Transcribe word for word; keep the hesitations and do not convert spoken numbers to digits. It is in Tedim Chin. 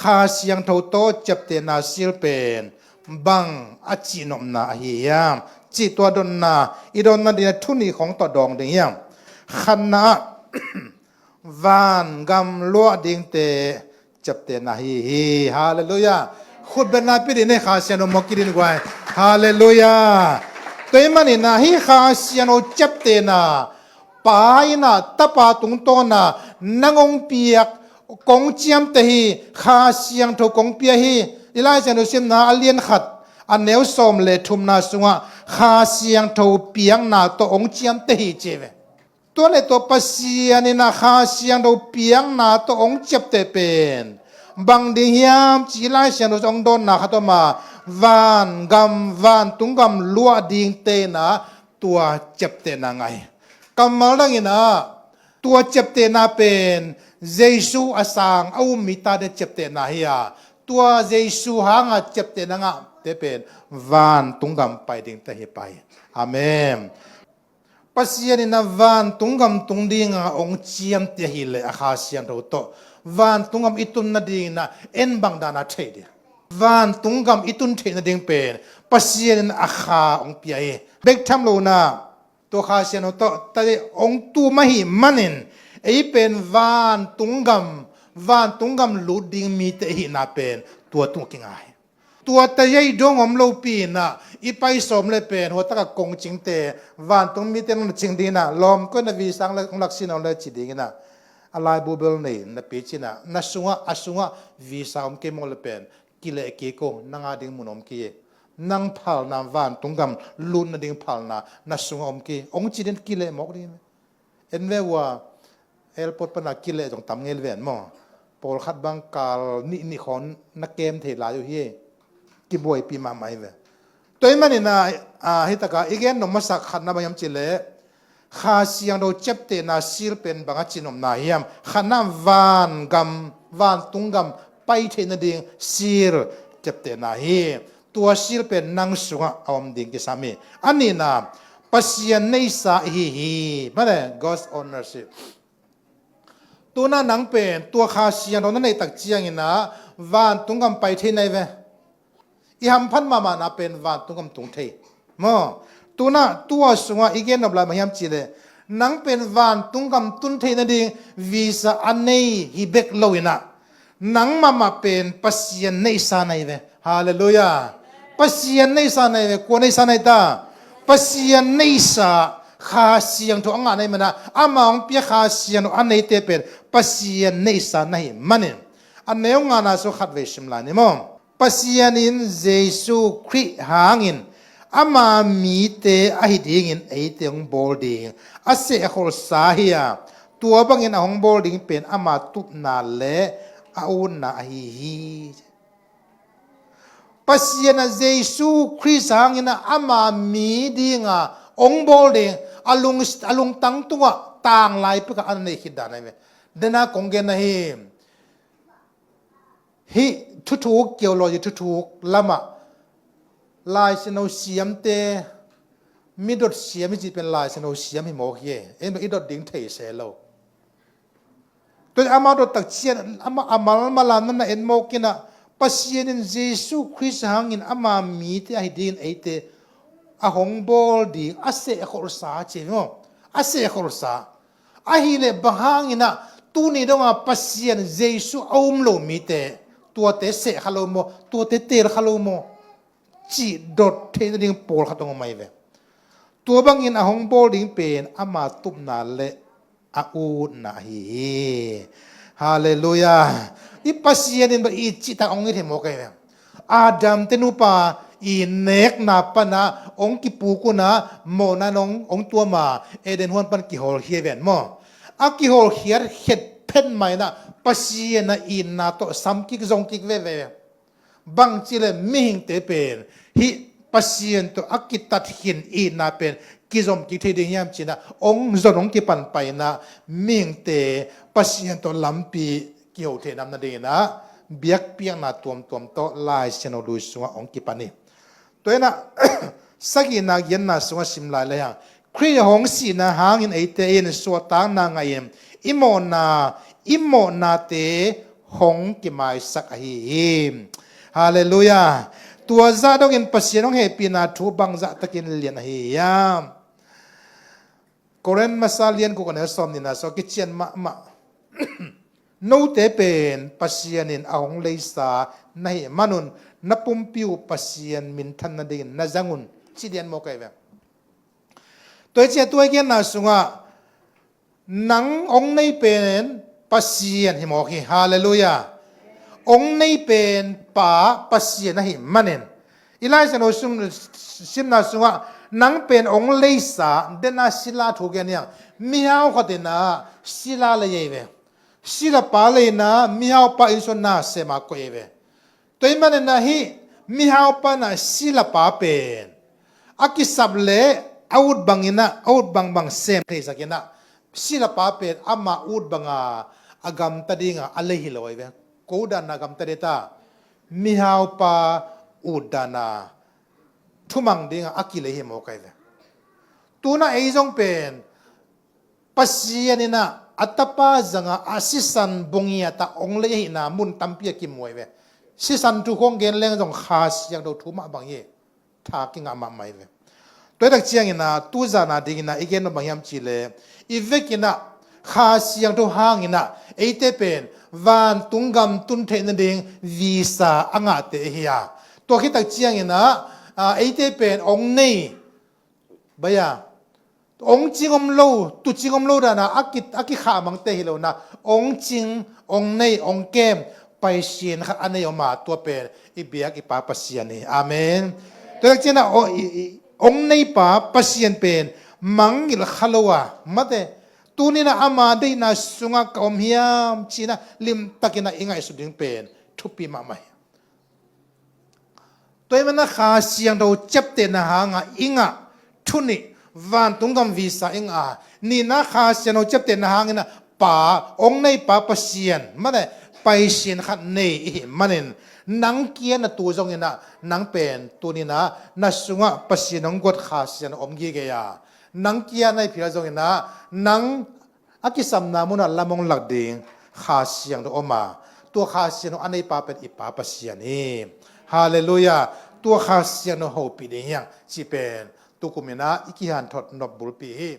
Kha Siangtho tawh ciaptehna sil pen bang a cihnopna ahi hiam? Cih tua dotna i dawnna dingin a thu nih khawng tawh dawng ding hiam? Khatna ah vangam luah dingte ciaptehna hi hi. Halleluiah. Khutbetna pia ding nei, Kha Siangtho mawk kidin guai. Halleluiah. Tua ahih manin ah hih Kha Siangtho ciaptehna Pa in ah Tapa tungtawn ah nang hong piak kong ciamteh hi. Kha Siangtho kong pia hi. I Lai Siangtho simna a lian khat a neu sawm le thumna sungah Kha Siangtho piakna tawh hong ciamteh hi ci hi ve. Tua le tua Pasian in ah Kha Siangtho piakna tawh hong ciapteh pen bang ding hiam cih Lai Siangtho sungah hong dawnna khat om a, vangam, vantung gam luah dingte in ah tua ciaptehna ngah hi. Kammal dang in ah tua ciaptehna pen Jesu a sang a um mi tate ciaptehna hi a, tua Jesu hanga ciaptehna ngahte pen vantung gam pai dingte hi pah hi. Amen. Pasian in ah vantung gam tung dinga hong ciamteh ahih leh a Kha Siangtho tawh vantung gam i tun nadingin ah en bang dana thei ding? Vantung gam i tun theih nading pen Pasian in ah a Kha hong pia hi. Bek tham lo in ah tua Kha Siangtho tawh tate hong tum ahih manin ei pen vantung gam, vantung gam lut ding mite i hihna pen tua tungah kinga hi. Tua tate i dong om lopi in ah i pai sawm le pen hua taka kong cingte, vantung mite nong na cing ding in ah lawm koi na visa hong lak sin hong le ci ding in ah a laibu bel nei na pi ci in ah na sungah, a sungah visa om kei maw le pen kileh kik o, nang a ding mun om kei hi. Nang phalna vantung gam lut nading phalna na sungah om kei hi, hong ci ding kileh mawk ding hi. En ve ua, airport pana kileh zong tam ngei ven maw? Pawlkhat bang kal nih nih khawng na kem thei lai uh hi. Kibuaipih mahmah hi ve. Tua ahih manin ah, ah, hih takah i gen nop masak khatna bang hiam cih leh Kha Siangtho ciaptehna sil pen bang a cihnopna hiam? Khatna vangam, vantung gam pai theih nading sil ciaptehna hi. Tua sil pen nang sungah a om ding kisam hi. A nihna, Pasian neihsa i hi hi. Mane, God's ownership. Tu-in ah nang pen tua Kha Siangtho na neih tak ciangin ah vantung gam pai thei na hi ve. I hamphat mahmahna pen vantung gam tung thei maw? Tu-in ah tua sungah i gen nop lai bang hiam cih leh nang pen vantung gam tun theih nading visa a nei hi bek lo in ah nang mahmah pen Pasian neihsa na hi ve. Halleluiah. Pasian neihsa na hi ve. Kua neihsa na hi ta? Pasian neihsa, Kha Siangtho a ngah na hih manin ah ama hong pia Kha Siangtho a neite pen Pasian neihsa na hih manin a neu ngana sung khatvei sim lai ni maw? Pasian in Jesu Khrih hangin ama mite ahi dingin eite hong bawl ding a sehkholhsa hi a, tua bangin a hong bawl ding pen ama tupna le a utna ahi hi. Pasian ah Jesu Khrih hangin ah ama mi dinga hong bawl ding a lung, a lungtang tungah tanglai pekah a na neih khit dan ahi ve. Dena kong gen ahi. Hih thuthuk, theology thuthuk lamah Lai Siangtho siamte, midot siam i cih pen Lai Siangtho siam hi mawk hi. Ei i dot ding thei se lo. Tua amau dot tak ciang amau a malmal a na en mawk in ah Pasian in Jesu Khrih hangin ama mite ahi dingin eite a hong bawl ding a sehkholhsa ci hi maw? A sehkholhsa. Ahih leh bang hangin ah tuni dongah Pasian Jesu a um lo mite tuate seh kha lo maw? Tuate teel kha lo maw? Cih dot theih nading pawlkhat hong om ahi ve. Tua bangin a hong bawl ding pen ama tupna le a utna ahi hi. Halleluiah. I Pasian in bang i cih tak hong it hi mawk ahi ve. Adam te nupa i nekna pana hong kipuk un ah mawhna in hong, hong tuam a Eden huan pan kihawlkhia ven maw? A kihawlkhiat khet phet mah in ah Pasian a itna tawh sam kik zong kik veve. Bang cih leh mihingte pen hih Pasian tawh a kitat khin itna pen kizom kik thei ding hiam ci-in ah hong zon hong kipan pai in ah mihingte Pasian tawh lampi kiho theih nam nadingin ah biakpiakna tuamtuam tawh Lai Siangtho lui sungah hong kipan hi. Tua in ah sagihna giatna sungah sim lai le hang Khrih hong sihna hangin eite in suahtakna ngahin i mawhna, i mawhnate hong kimaisak ahi hi. Halleluiah. Tua zah dongin Pasian hong hehpihna thu bangzah takin lian ahi hiam? Korin masa lian guk a neu sawm nihna sung kician mahmah. Note pen Pasian in a hong leisa na hih manun na pumpi uh Pasian minthan nadingin na zang un, ci lian mawk ahi ve. Tua hi ciah tua i genna sungah nang hong nei pen Pasian hi mawk hi. Halleluiah. Hong nei pen Pa Pasian ahih manin i Lai Siangtho sung, simna sungah nang pen hong leisa, dena sila thu gen hiang, mihau khat inah sila lei ei ve. Silapa lei inah mihaupa innsuanna sema koih ei ve. Tua ahih manin ah hih mihaupa inah silapa pen a kisap le a ut bangin ah, a ut bangbang sem theisak inah silapa pen ama ut banga a gamta dinga a lei hi lo ahi ve. Ko utdanna gamta ding ta, mihaupa utdanna thumang dinga a kilei hi mawk ahi ve. Tunah ei zong pen Pasian inah a tapa zanga a sisan bawngin a ta hong lei ahihna mun tampi a kimu ahi ve. Sisan thu khawng gen leng zong Kha Siangtho thu mah bang hi. Tha kingah mahmah hi ve. Tua hi tak ciangin ah tuzan a dingin ah i gen nop bang hiam cih leh, i vekin ah Kha Siangtho hangin ah eite pen vantung gam tun theih nading visa a ngahte hi a. Tua khit tak ciangin ah, ah, eite pen hong nei, baia, hong cing om lo, tucing om lo dana a ki, a kikhahmangte hi lo inah, hong cing, hong nei, hong kem Pasian khat a nei om a, tua pen i biak i Pa Pasian hi. Amen. Tua tak ciangin ah, o, i, i, hong nei Pa Pasian pen mangngilh kha lo a, mate, tuni inah ama deihna sungah ka om hiam ci inah limtakin ah i ngaihsut ding pen thupi mahmah hi. Tua ahih manin ah Kha Siangtho ciaptehna hanga i ngah thu nih, vantung gam visa i ngah a, nihna Kha Siangtho ciaptehna hangin ah Pa, hong nei Pa Pasian, mate, Pasian khat nei i hih manin, nang kia na tu zongin ah nang pen tuni inah na sungah Pasian hong guat Kha Siangtho om gige a, nang kia na hi phial zongin ah nang a kisamna munah lam hong lak ding Kha Siangtho om a, tua Kha Siangtho a nei Pa pen i Pa Pasian hi. Halleluiah. Tua Kha Siangtho hopih ding hiang cih pen tukum inah i kihanthawn nop bulpi hi.